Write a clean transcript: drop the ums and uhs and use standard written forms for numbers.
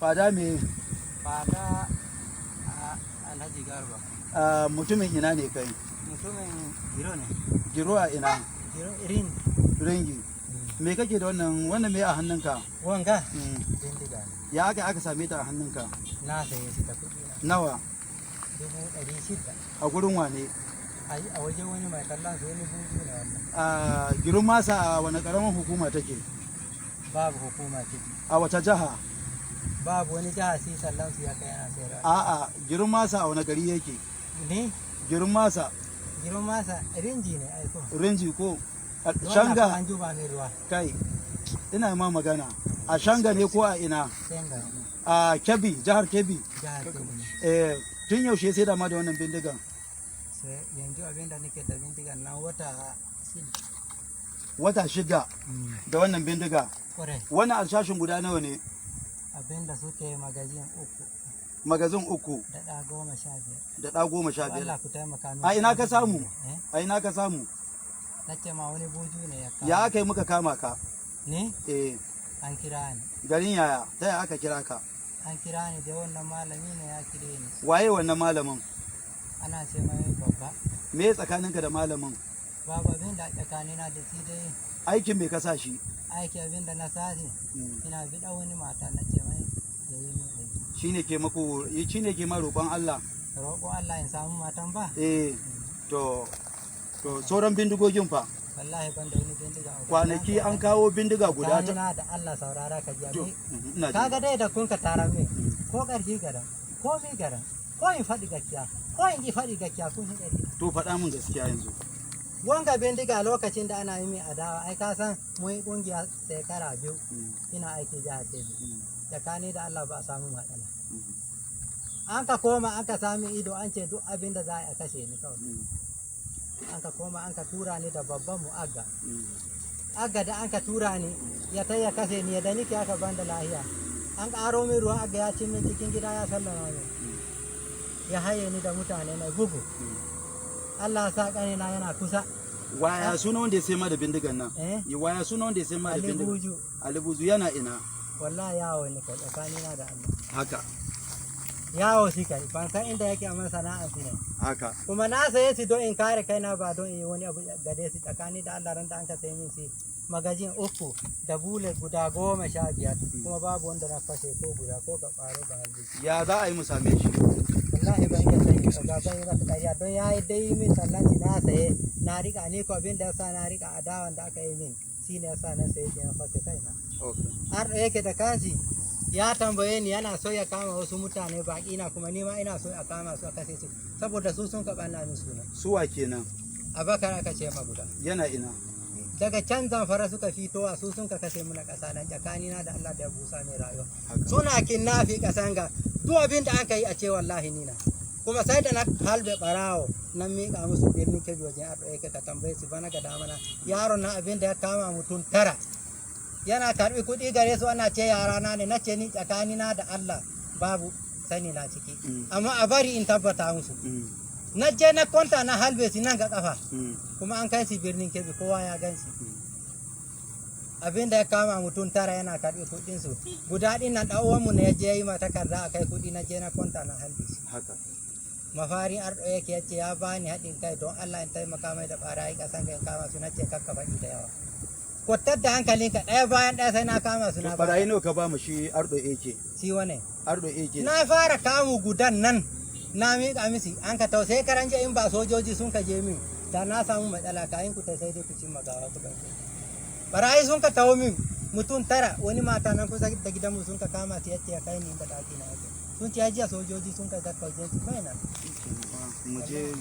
Fada me? Fada Alhaji Garba. Mutumin ina ne kai? Mutumin Giro ne. Giro a ina? Giro Irin. Ringi. Me kake da wannan me a hannunka? Wanga? Bindiga ne. Ya aka same ta a hannunka? Na saye shi da kuɗi na. Nawa? 600,000. A gurin wane? Ai a wajen wani mai kallon su, wani buzu ne wannan. A Girin Masa a wani karamin hukuma take? Babu hukuma ciki. A wata jiha? Babu wani jiha, sai sallan su ya kai yana sayarwa. A'a, Girin Masa a wani gari yake? Ne? Girin Masa. Girin Masa Rinji ne aiko. Rinji ko? Wannan Shanga. An juba mai ruwa. Kai, ina ma magana. A Shanga ne ko a ina? Senga. A Kebbi, jihar Kebbi. Jihar Kebbi ne. Eh, tun yaushe sai da ma da wannan bindigan? Sai yanzu abin da nake da bindigan nan wata 6. Wata 6 da wannan bindiga. Kwarai. Wannan alshashin guda nawa ne? Abin da suke magazin 3. Magazin 3. Da ɗa 15. Da ɗa 15. Allah ku taimaka min. A ina ka samu? Eh? A ina ka samu? Na ce ma wani buju ne ya kama. Ya aka yi muka kama ka? Ni? Eh. An kira ni. Garin yaya? Ta yaya aka kira ka? An kira ni da wannan malami ne ya kire ni. Waye wannan malamin? Ana ce mai Babba. Me tsakaninka da malamin? Babu abin da tsakanina da shi dai. Aikin me ka sa shi? Aiki abin da na sashi. Ina biɗa wani mata, na ce mai ya yi min aiki. Shine ke maku, shine ke ma roƙon Allah. Roƙo Allah in samu matan ba. Eh, to sauran bindigogin fa? Wallahi ban da wani bindiga a Kwanaki an kawo bindiga guda ta. Tsakanina da Allah, saurara ka ji. To, Abin. ina ji. Kaga dai da kun ka tara min ko ƙarfi garan ko mi garan, ko in faɗi gaskiya ko in ki faɗi gaskiya, kun fi ƙarfi. To, faɗa min gaskiya yanzu. Wanga bindiga, lokacin da ana yi min adawa, ai ka san mun yi ƙungiya shekara 2. Ina aiki jihar Kebbi. Tsakani da Allah ba a samu matsala. An ka koma an ka sami ido, an ce duk abin da za a yi a kashe ni kawai. An ka koma an ka tura ni da babban mu Agga. Agga da an ka tura ni ya ta ya kashe ni, da nike aka banda lahiya. An ƙaro min ruwa, Agga ya ci min cikin gida, ya sallama min. Ya haye ni da mutane na bugu. Allah sa ƙanina yana kusa. Waya suna wanda ya sai ma da bindigan nan? Eh? Waya suna wanda ya sai ma da Ali bindigan? Buju. Ali Buzu yana ina? Wallahi yawo ne kai, tsakanina da Allah. Haka. Yawo shi kai, ban san inda yake, amma sana'a shi ne. Haka. Kuma na saye shi don in kare kaina, ba don in yi wani abu gare shi. Tsakani da Allah, ran da an ka sayi min shi magazin 3 da bullet guda 15, kuma babu wanda na fashe ko guda, ko ga ƙwaro ba halbi. Ya za a yi mu same shi? Wallahi ban iya sani ba, ban yi masa ƙarya don ya yi dai min sallanci, na saye na riƙa. Ni ko abin da yasa na riƙa, adawan da aka yi min shine yasa na saye shi na fashe kaina. Okay. Har da yake da kanshi ya tambaye ni, yana so ya kama wasu mutane baƙi na, kuma ni ma ina so a kama su a kashe su, saboda su sun kaɓa na min suna. Suwa kenan? Abakar aka ce ma guda. Yana ina? Daga can Zamfara suka fito, a su sun ka kashe muna ƙasa nan, tsakanina da Allah da ya busa mai rayuwa. Haka. Suna kinnafi ƙasan ga duk abin da aka yi a ce wallahi ni na. Kuma sai da na halbe ɓarawo nan miƙa musu Birnin Kebbi wajen Arɗo yake, ka tambaye su bana ga damana. Yaron na abin da ya kama mutum 9 yana karɓi kuɗi gare su, ana ce yara na ne, na ce ni tsakanina da Allah babu sani na ciki. Amma a bari in tabbata musu. Na je na kwanta na halbe su nan ga ƙafa. Kuma an kai su Birnin Kebbi, kowa ya gan shi. Abin da ya kama mutum 9 yana karɓi kuɗin su, guda ɗin nan ɗan uwanmu ne ya je yi ma takarda a kai kuɗi, na je na kwanta na halbe su. Haka. Mafarin Arɗo yake ya ce ya bani haɗin kai don Allah in taimaka mai da ɓarayi ƙasan ga in kama su, na ce kakka faɗi da yawa, kwatar da hankalinka, ɗaya bayan ɗaya sai na kama su To, na barayi nawa ka ba mu shi Ardo AK? Si wane? Ardo AK. Na fara kamu gudan nan na miƙa misi, an ka tausai karanje, in ba sojoji sun ka je min da na samu matsala, kayan ku ta sai dai ku cimma gawa ku ɗauke. Barayi sun ka tawo min mutum 9, wani mata nan kusa da gidanmu sun ka kama su, yace ya kai ni inda ɗaki na yake. Sun ce jiya sojoji sun ka zakka wajen su mai nan. Mu je.